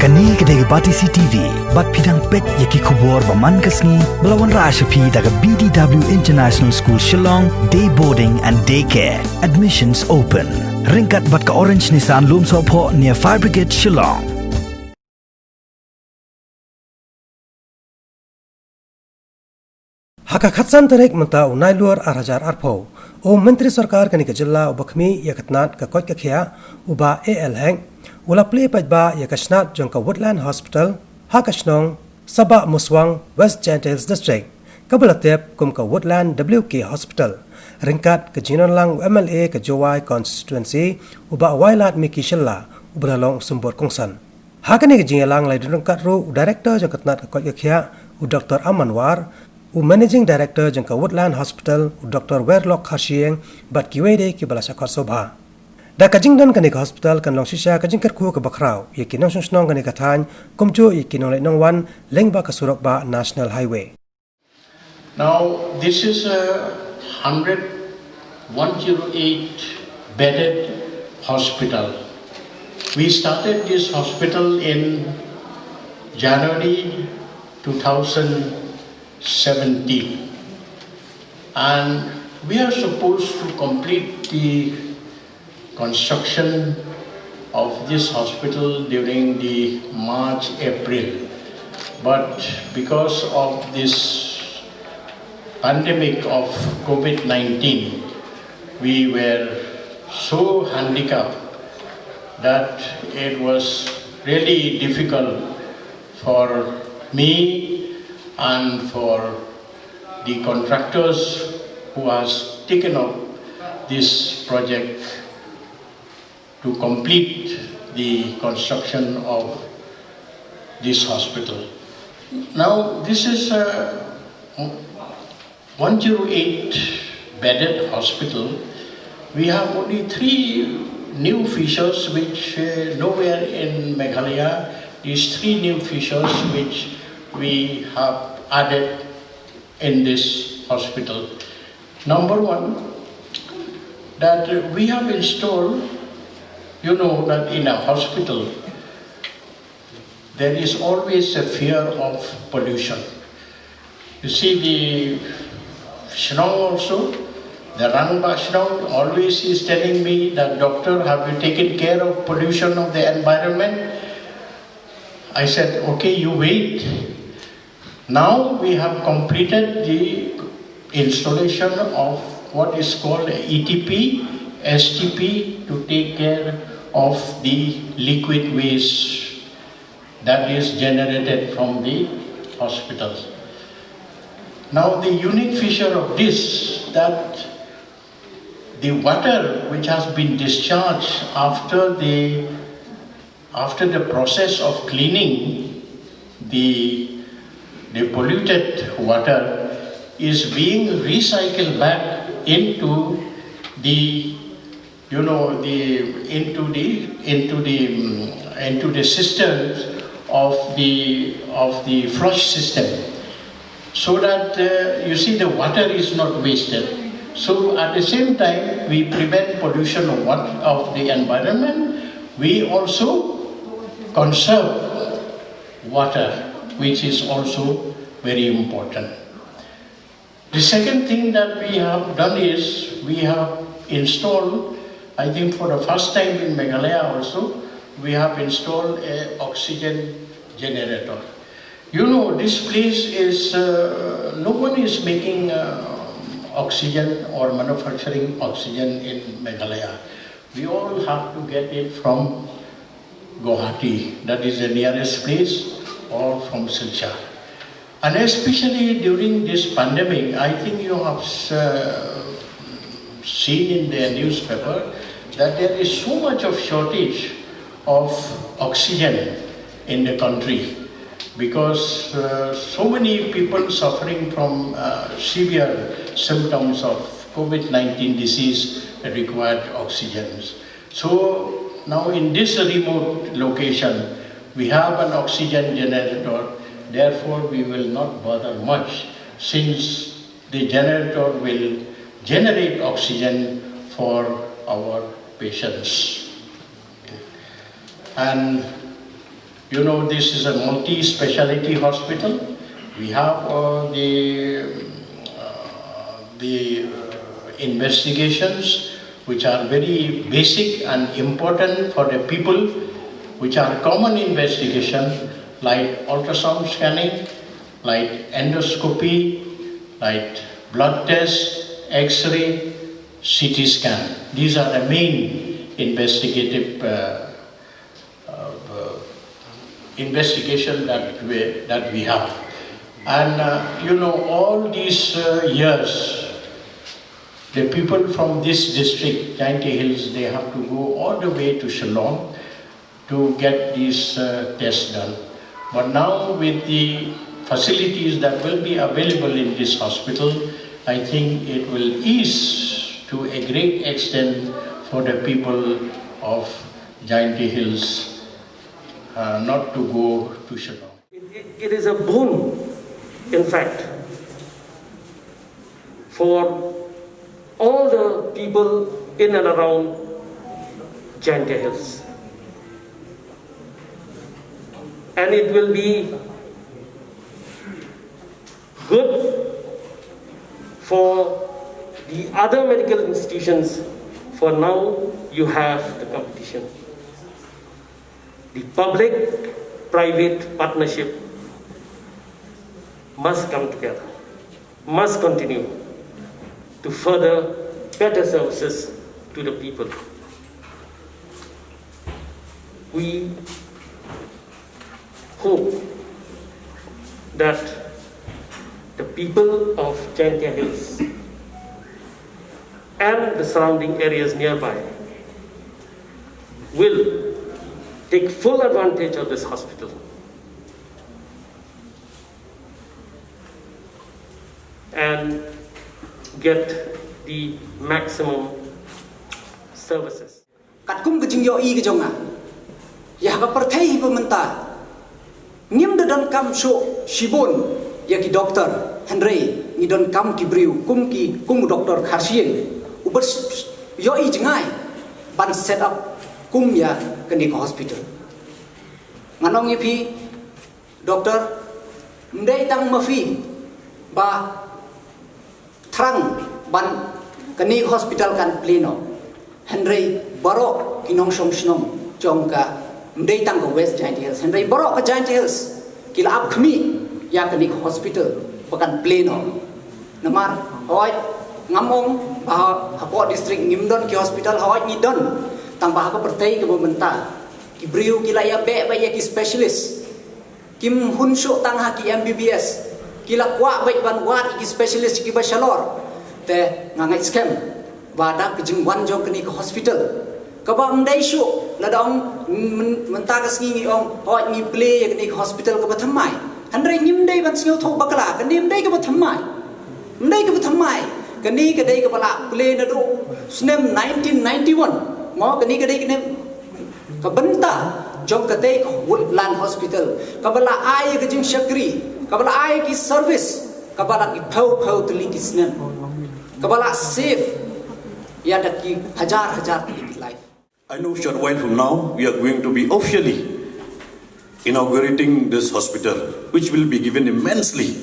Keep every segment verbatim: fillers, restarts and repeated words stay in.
Kane ka dei ka Batesi T V, bad phi dang peit ïa ki khubor ba man ka sngi, ba la wanrah sha phi da ka B D W International School Shillong, Day Boarding and Day Care. Admissions open. Ryngkat bad ka Orange Nissan Lumsohphoh near Fire Brigade Shillong. Ha ka khatsan tarik mynta u Nailur ar hajar arphew, u Myntri Sorkar kane ka jylla uba khmih ïa ka tnat ka koit ka khiah, u Bah A L Hek, u la plie paidbah ïa ka shnat jong ka Woodland Hospital ha ka shnong Sabah Muswang, West Jaintia Hills District, kaba la tip kum ka Woodland W K Hospital, ryngkat ka jingdon lang u M L A ka Jowai Constituency, u Bah Wailadmiki Shylla, uba la long u symbud kongsan. Ha kane ka jingïalang la ïadon ryngkat ruh u Director jong ka tnat ka koit ka khiah, u Doktor Aman War, u Managing Director jong ka Woodland Hospital, u Doktor Werlok Kharshiing, bad kiwei de kiba la shah khot sngewbha. Da ka jingdon kane ka hospital kan long shisha ka jingkyrkhu kaba khraw ïa ki nongshong shnong kane ka thaiñ, kumjuh ïa ki nongleit nongwan lyngba ka surok bah National Highway. Now, this is a hundred, one zero eight bedded hospital. We started this hospital in January two thousand seventeen, and we are supposed to complete the construction of this hospital during the March, April. But because of this pandemic of COVID nineteen, we were so handicapped that it was really difficult for me and for the contractors who has taken up this project to complete the construction of this hospital. Now, this is a one zero eight bedded hospital. We have only three new features which, uh, nowhere in Meghalaya, these three new features which we have added in this hospital. Number one, that we have installed, you know, that in a hospital, there is always a fear of pollution. You see, the shnong also, the rangbah shnong always is telling me that, "Doctor, have you taken care of pollution of the environment?" I said, "Okay, you wait." Now we have completed the installation of what is called E T P, S T P, to take care of the liquid waste that is generated from the hospital. Now, the unique feature of this, that the water which has been discharged after the, after the process of cleaning, the, the polluted water is being recycled back into the, you know, the, into the, into the, mm, into the cisterns of the, of the flush system, so that, uh, you see, the water is not wasted. So at the same time, we prevent pollution of what, of the environment. We also conserve water, which is also very important. The second thing that we have done is we have installed, I think for the first time in Meghalaya also, we have installed a oxygen generator. You know, this place is, uh, no one is making, uh, oxygen or manufacturing oxygen in Meghalaya. We all have to get it from Guwahati, that is the nearest place, or from Silchar. And especially during this pandemic, I think you have, uh, seen in the newspaper that there is so much of shortage of oxygen in the country, because, uh, so many people suffering from, uh, severe symptoms of COVID nineteen disease required oxygen. So now in this remote location, we have an oxygen generator, therefore we will not bother much, since the generator will generate oxygen for our patients. And You know, this is a multi-speciality hospital. We have uh, the uh, the uh, investigations which are very basic and important for the people, which are common investigation like ultrasound scanning, like endoscopy, like blood test, X-ray, C T scan. These are the main investigative uh, uh, uh, investigation that we, that we have. And uh, you know, all these uh, years, the people from this district, Jaintia Hills, they have to go all the way to Shillong to get these uh, tests done. But now, with the facilities that will be available in this hospital, I think it will ease to a great extent for the people of Jaintia Hills uh, not to go to Shillong. It, it is a boon, in fact, for all the people in and around Jaintia Hills. And it will be good for the other medical institutions. For now, you have the competition. The public-private partnership must come together, must continue to further better services to the people. We hope that the people of Jaintia Hills and the surrounding areas nearby will take full advantage of this hospital and get the maximum services. Katkum ka jingïohi ka jong nga, ïa ka pyrthei ba mynta ngim da donkam shuh shibun ïa ki doktor, hynrei ngi donkam ki briew kum ki, kum u Doktor Kharshiing, uba ïohi jngai ban set up kum ïa kane ka hospital. Ngan ong ïa phi, Doktor, ym dei tang ma phi ba thrang ban kane ka hospital kan plie noh, hynrei baroh ki nongshong shnong jong ka, ym dei tang ka West Jaintia Hills, hynrei baroh ka Jaintia Hills ki la ap khmih ïa kane ka hospital ba kan plie noh. Namar hooid, ngam ong ba hapoh district ngim don ki hospital, hooid ngi don, tang ba ha ka pyrthei kaba mynta ki briew ki la ïa beh bha ïa ki specialist. Kim hun shuh tang ha ki M B B S, ki la kwah bha ban wad ïa ki specialist kiba shalor. Te nga ngeit skhem ba da ka jingwan jong kane ka hospital, kaba ym dei shuh, lada ong myn-, mynta ka sngi ngi ong, hooid ngi plie ïa kane ka hospital kaba thymmai, hynrei ngim dei ban sngewthuh bakla, kane ym dei kaba thymmai. Ym dei kaba thymmai. Kane ka dei kaba la plie naduh snem nineteen ninety-one. Mo, kane ka dei kane ka bynta jong katei ka Woodland Hospital, kaba la ai ka jingshakri, kaba la ai ki service, kaba la ki phew phew tylli ki snem, kaba la save ïa da ki hajar hajar tylli ki life. I know short while from now we are going to be officially inaugurating this hospital, which will be given immensely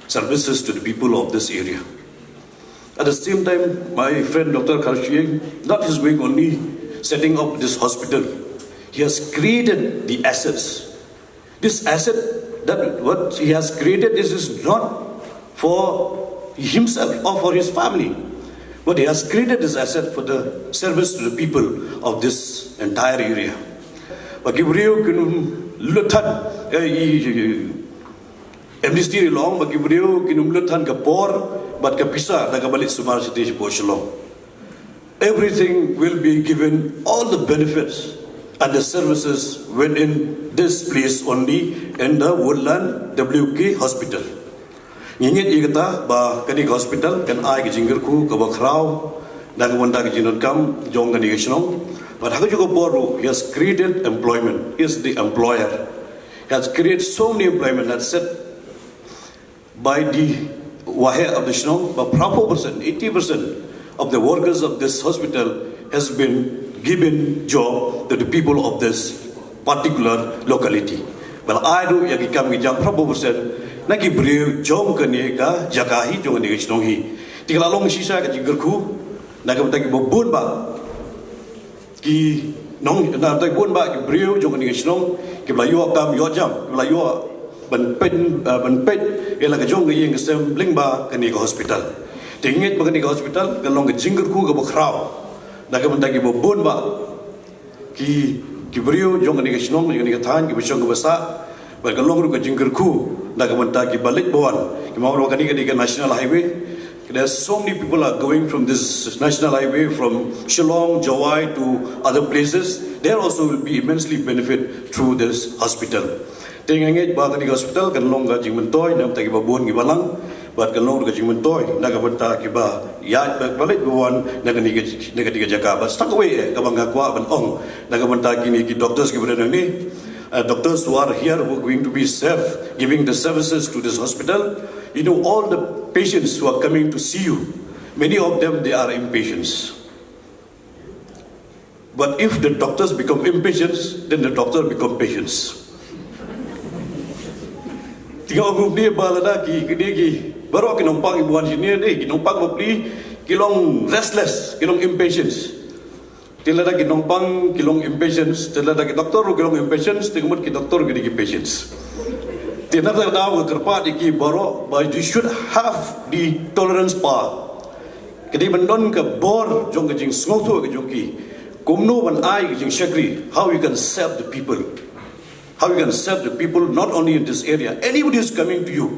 services to the people of this area. At the same time, my friend Doctor Kharshiing, not his going only setting up this hospital, he has created the assets. This asset that what he has created is, is not for himself or for his family, but he has created this asset for the service to the people of this entire area. Ba ki briew kin ym lut than, eh, i, i, i, M D C long, ba ki briew kin ym lut than ka por bad ka pisa da kaba leit sumar shatei shapoh Shillong. Everything will be given, all the benefits and the services within this place only, in the Woodland W K Hospital. Ngi ngeit ïa kata ba kane ka hospital kan ai ka jingkyrkhu kaba khraw na ka bynta ka jingdonkam jong kane ka shnong. But ha kajuh ka por ruh, he has created employment, he is the employer. He has created so many employment that said by the waheh of the shnong, about eighty percent, eighty percent of the workers of this hospital has been given job to the people of this particular locality. Ba la ai ruh ïa ki kam ki jam phra phew percent na ki briew jong kane ka jaka hi, jong kane ka shnong hi. Te ka la long shisha ka jingkyrkhu na ka bynta kiba bun bah ki nong, na ka bynta bun bah ki briew jong kane ka shnong kiba la ïoh kam ïoh jam, kiba la ïoh ban peit, eh, ban peit ïa la ka jong ka ïing ka sem lyngba kane ka hospital. Te ngeit ba kane ka hospital ka long ka jingkyrkhu kaba khraw na ka bynta kiba bun bah ki, ki briew jong kane ka shnong, jong kane ka thaiñ, kiba shong kiba sah. Bad ka long ruh ka jingkyrkhu na ka bynta kiba leit ba wan. Ki mut ba kane ka dei ka national highway. There are so many people are going from this national highway from Shillong, Jowai to other places. There also will be immensely benefit through this hospital. Te nga ngeit ba kane ka hospital kan long ka jingmyntoi na ka bynta kiba bun kiba lang. Bad kan long ruh ka jingmyntoi na ka bynta kiba ïaid bad ba leit ba wan na kane ka, na kane ka jaka. Bad sa kawei eh kaba nga kwah ban ong na ka bynta kine ki doctors kiba don hangne. Uh, doctors who are here who are going to be serve, giving the services to this hospital. You know, all the patients who are coming to see you, many of them, they are impatients. But if the doctors become impatient, then the doctor become patients. Te nga ong kumne ba lada ki, kine ki, baroh ki nongpang kiba wan shane, eh, ki nongpang bapli ki long restless, ki long impatience. Te lada ki nongpang ki long impatience, te lada ki doctor ruh ki long impatience, te ka mut ki doctor ki dei ki patience. Te na kata ka daw nga kyrpad ïa ki baroh ba you should have the tolerance power. Ka dei ban don ka bor jong ka jingsngewthuh ka jong ki. Kumno ban ai ka jingshakri, how you can serve the people. How you can serve the people not only in this area. Anybody is coming to you,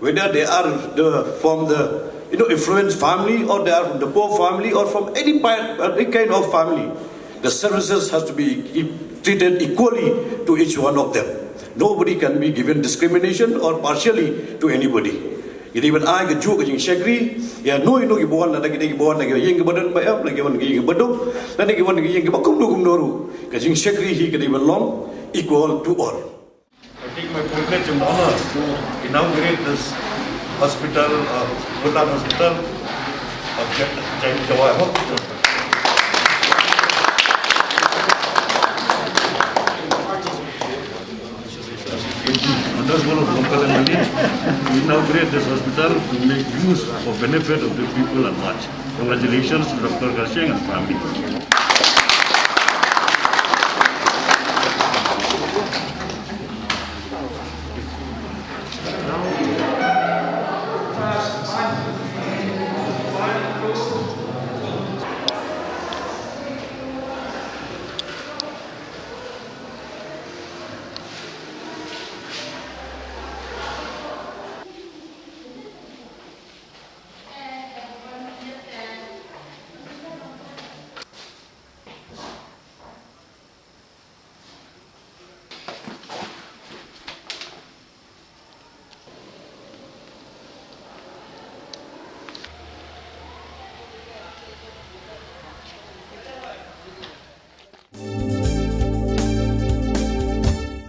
whether they are the, from the, you know, affluent family or they are from the poor family or from any part, any kind of family. The services has to be e- treated equally to each one of them. Nobody can be given discrimination or partially to anybody. Ki dei ban ai kajuh ka jingshakri ïa uno uno kiba wan, lada ki dei kiba wan na ka ïing kaba don ba ïap, lada ki wan na ka ïing kaba duk, lada ki wan na ka ïing kaba kumno kumno ruh. Ka jingshakri hi ka dei ban long equal to all. I take my privilege and honor to inaugurate this hospital, uh, Bhutan Hospital of Jai Jawai Hospital. Honorable of Local M L A, we now create this hospital to make use for benefit of the people at large. Congratulations to Doctor Kharsheng and family.